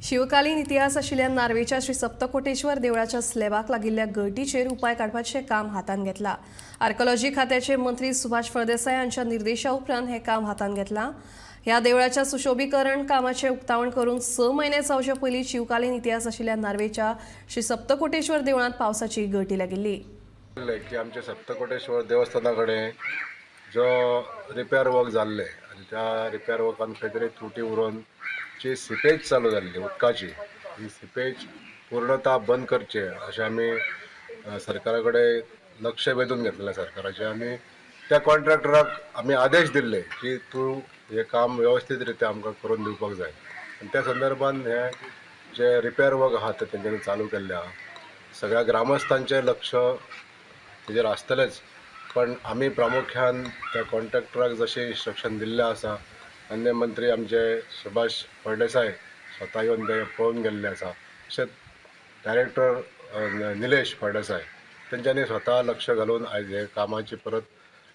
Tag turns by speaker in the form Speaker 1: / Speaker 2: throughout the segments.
Speaker 1: शिवकालीन इतिहास आशिल्ल्या नार्वेच्या श्री सप्तकोटेश्वर देवळाच्या स्लॅबाक लागिल्ल्या गळटीचेर उपाय काडपाचें काम हातांत घेतलां. आर्किओलॉजी खात्याचे मंत्री सुभाष फळदेसाय हांच्या निर्देशा उपरांत हें काम हातांत घेतलां. ह्या देवळाच्या सुशोभीकरण कामाचें उक्तावण करून 6 म्हयने जावचे पयलीं शिवकालीन इतिहास आशिल्ल्या नार्वेच्या श्री सप्तकोटेश्वर देवळांत पावसाची गळटी लागिल्ली.
Speaker 2: की आमच्या सप्तकोटेश्वर देवस्थाना कडेन जो रिपेर वर्क जाल्लें आनी त्या रिपेर वर्कान खंय तरी त्रुटी उरोवन जी सिपेज चालू जाल्ली उदकाची, ही सिपेज पूर्णता बंद करचे अशें आमी सरकारा कडेन लक्ष वेधून घेतलें सरकाराचें आनी त्या कॉन्ट्रॅक्टराक आमी आदेश दिल्ले की तूं हें काम वेवस्थीत रित्या आमकां करून दिवपाक जाय. आनी त्या संदर्भान हे जे रिपेर वर्क आहा ते तेंच्यांनी चालू केल्लें आहा. सगळ्या ग्रामस्थांचें लक्ष तेजेर आसतलेंच, पण आमी प्रामुख्यान त्या कॉन्ट्रॅक्टराक जशें इन्स्ट्रक्शन दिल्लें आसा, मान्य मंत्री आमचे सुभाष फळदेसाय स्वता येवन ते पळोवन गेल्ले आसा, तशेंच डायरेक्टर निलेश फळदेसाय तेंच्यांनी स्वता लक्ष घालून आयज हे कामाची परत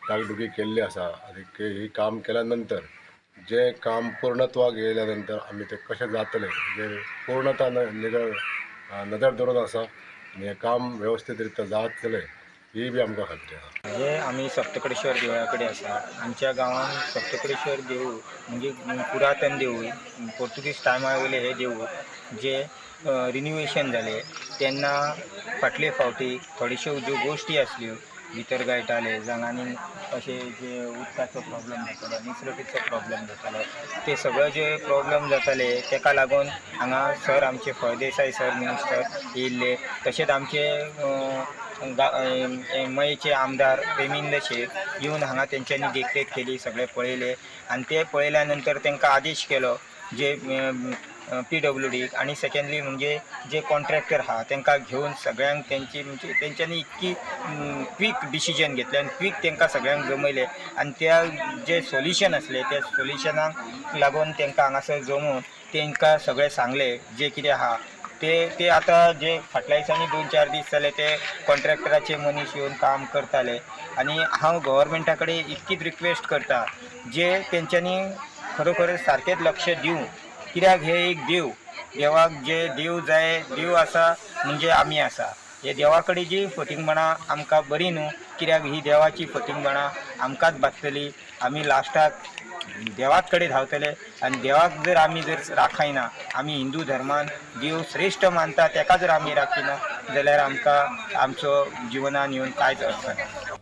Speaker 2: डागडुगी केल्ली आसा. आनी ही काम केल्या नंतर जे काम पूर्णत्वाक येयल्या नंतर आमी ते कशें जातलें जे पूर्णता नदर दवरून आसा आनी हें काम व्यवस्थीत रित्या जातलें ही बी आमकां खात्री आसा.
Speaker 3: हे आमी सप्तकोटेश्वर देवळा कडेन आसा. आमच्या गांवांत सप्तकोटेश्वर देवूळ म्हणजे पुरातन देवूळ, पोर्तुगीज टायमा वयलें हें देवूळ जे रिन्युएशन जालें तेन्ना फाटले फावटी थोड्योश्यो ज्यो गोश्टी आसल्यो भितर गळटाले, जावं आनी अशें जे उदकाचो प्रोब्लम जातालो, निसरटीचो प्रोब्लम जातालो, ते सगळे जे प्रोब्लम जाताले तेका लागून हांगा सर आमचे फळदेसाय सर मिनिस्टर येयल्ले, तशेंच आमचे मयेचे आमदार प्रेमिंद शेख येवन हांगा तेंच्यांनी देखरेख केली, सगळें पळयलें आनी ते पळयल्या नंतर तांकां आदेश केलो जे PWDक आनी सेकेंडली म्हणजे जे कॉन्ट्रॅक्टर आहा तांकां घेवन सगळ्यांक तेंची म्हणजे तेंच्यांनी इतकी क्वीक डिसिजन घेतलें आनी क्वीक तांकां सगळ्यांक जमयलें आनी त्या जे सोल्युशन आसलें त्या सोल्युशनाक लागून तांकां हांगासर जमोवन तांकां सगळें सांगलें जें कितें आहा ते ते आतां जे फाटल्या दिसांनी 2-4 दीस जाले ते कॉन्ट्रॅक्टराचे मनीस येवन काम करताले. आनी हांव गव्हर्मेंटा कडेन इतकीच रिक्वेस्ट करता जे तेंच्यांनी खरोखर सारकेंच लक्ष दिवं, कित्याक हे एक देव, देवाक जे देव जाय, देव आसा म्हणजे आमी आसा. हे देवा कडेन जी फटींगपणां आमकां बरी न्हू, कित्याक ही देवाची फटींगपणां आमकांच बादतली. आमी लास्टाक देवाच कडेन धांवतले आनी देवाक जर आमी जर राखयना, आमी हिंदू धर्मान देव श्रेश्ठ मानता तेका जर आमी राखिना जाल्यार आमकां आमचो जिवनान येवन कांयच अर्थ ना.